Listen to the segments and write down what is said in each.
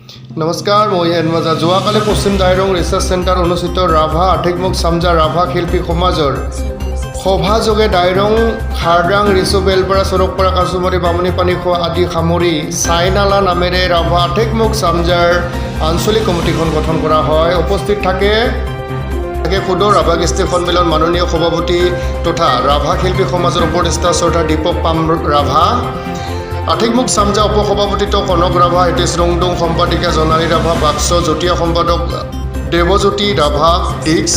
নমস্কাৰ, মই এন মাজা। যোৱাকালি পশ্চিম দাইৰং ৰিচাৰ্চ চেণ্টাৰ অনুষ্ঠিত ৰাভা আঠিকমুখ চামজা ৰাভা শিল্পী সমাজৰ সভাযোগে দাইৰং, খাৰদাং, ৰিচু, বেলপাৰা, চৰকপাৰা, কাছুমাৰী, বামুণী, পানীখোৱা আদি সামৰি চাইনালা নামেৰে ৰাভা আঠিকমুখ চামজাৰ আঞ্চলিক কমিটিখন গঠন কৰা হয়। উপস্থিত থাকে থাকে সদৌ ৰাভা কৃষ্টি সন্মিলন মাননীয় সভাপতি তথা ৰাভা শিল্পী সমাজৰ উপদেষ্টা শ্ৰদ্ধা দীপক পাম ৰাভা, আঠিকমুখ চামজা উপসভাপতিত্ব কনক ৰাভা, হিতেশ ৰংডুং, সম্পাদিকা জনালী ৰাভা বাক্স, যুটীয়া সম্পাদক দেৱজ্যোতি ৰাভা ডিক্স,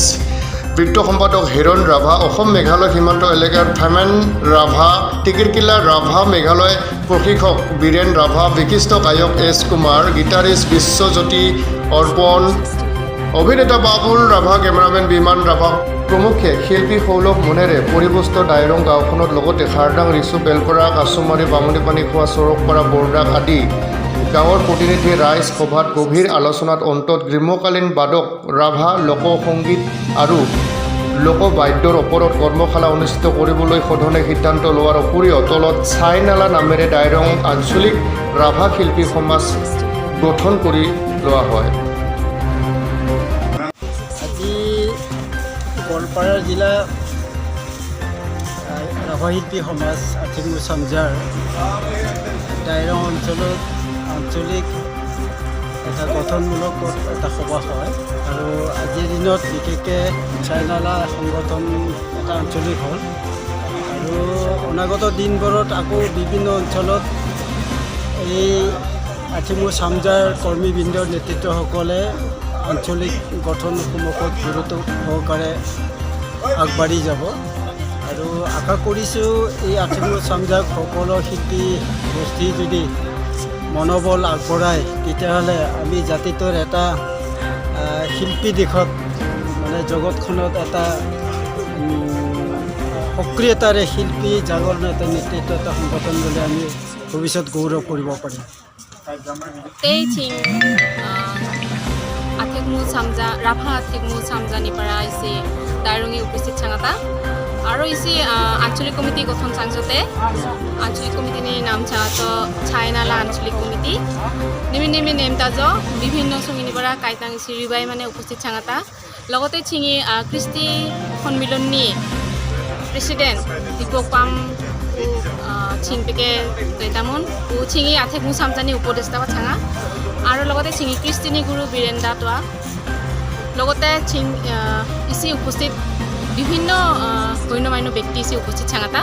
বৃত্ত সম্পাদক হিৰণ ৰাভা, অসম মেঘালয় সীমান্ত এলেকাৰ ফেমেন ৰাভা, টিকিৰকিলা ৰাভা, মেঘালয় প্ৰশিক্ষক বীৰেণ ৰাভা, বিশিষ্ট গায়ক এছ কুমাৰ, গীটাৰিষ্ট বিশ্বজ্যোতি অৰ্পণ, অভিনেতা বাবুল ৰাভা, কেমেৰামেন বিমান ৰাভা প্ৰমুখ্যে শিল্পী সৌলভ মনেৰে পৰিপুষ্ট দাইৰং গাঁওখনত লগতে খাৰদাং, ৰিচু, বেলপাৰা, কাছুমাৰী, বামুণী, পানীখোৱা, চৰকপাৰা, বৰদাক আদি গাঁৱৰ প্ৰতিনিধি ৰাইজ সভাত গভীৰ আলোচনাত অন্তত গ্ৰীষ্মকালীন বাদক ৰাভা লোকসংগীত আৰু লোকবাদ্যৰ ওপৰত কৰ্মশালা অনুষ্ঠিত কৰিবলৈ সদনে সিদ্ধান্ত লোৱাৰ উপৰিও তলত ছাইনালা নামেৰে দাইৰং আঞ্চলিক ৰাভা শিল্পী সমাজ গঠন কৰি লোৱা হয়। আজি গোৱালপাৰা জিলা ৰাভা শিল্পী সমাজ আঠিমু চামজাৰ দাইৰং অঞ্চলত আঞ্চলিক এটা গঠনমূলক এটা সভা হয় আৰু আজিৰ দিনত বিশেষকৈ চাইনালা সংগঠন এটা আঞ্চলিক হ'ল আৰু অনাগত দিনবোৰত আকৌ বিভিন্ন অঞ্চলত এই আঠিমু চামজাৰ কৰ্মীবৃন্দৰ নেতৃত্বসকলে আঞ্চলিক গঠনসমূহত গুৰুত্ব সহকাৰে আগবাঢ়ি যাব আৰু আশা কৰিছোঁ, এই আঠিমু চামজাক সকলো শিল্পী গোষ্ঠী যদি মনোবল আগবঢ়ায়, তেতিয়াহ'লে আমি জাতিটোৰ এটা শিল্পী দিশত মানে জগতখনত এটা সক্ৰিয়তাৰে শিল্পী জাগৰণ এটা নেতৃত্ব এটা সংগঠন বুলি আমি ভৱিষ্যত গৌৰৱ কৰিব পাৰিম। Tei ching আথেকমু চামজা ৰাভা আথেকমু চামজানি পৰা ইসি দাইৰঙি উপস্থিত চাঙাতা আৰু ইসি আঞ্চলিক কমিটি গঠন চাংজতে। আঞ্চলিক কমিটিনি নাম চাঙাতো ছাইনালা আঞ্চলিক কমিটি। নিমি নিমি নেম তাজ বিভিন্ন সঙ্গিনী পৰা কাইতাং ইসি ৰিবাই মানে উপস্থিত চাঙাতা। লগতে চিঙি কৃষ্টি সন্মিলননি প্ৰেচিডেণ্ট দীপক পাম চিংপেকে কেইটামন চিঙি আথেক মু চামজানি উপদেষ্টা ছাঙা আৰু লগতে চিঙি কৃষ্টিনী গুৰু বীৰেন্দা তোৱা, লগতে চিং ইচি উপস্থিত বিভিন্ন গণ্যমান্য ব্যক্তি ইচি উপস্থিত ছাঙাতা।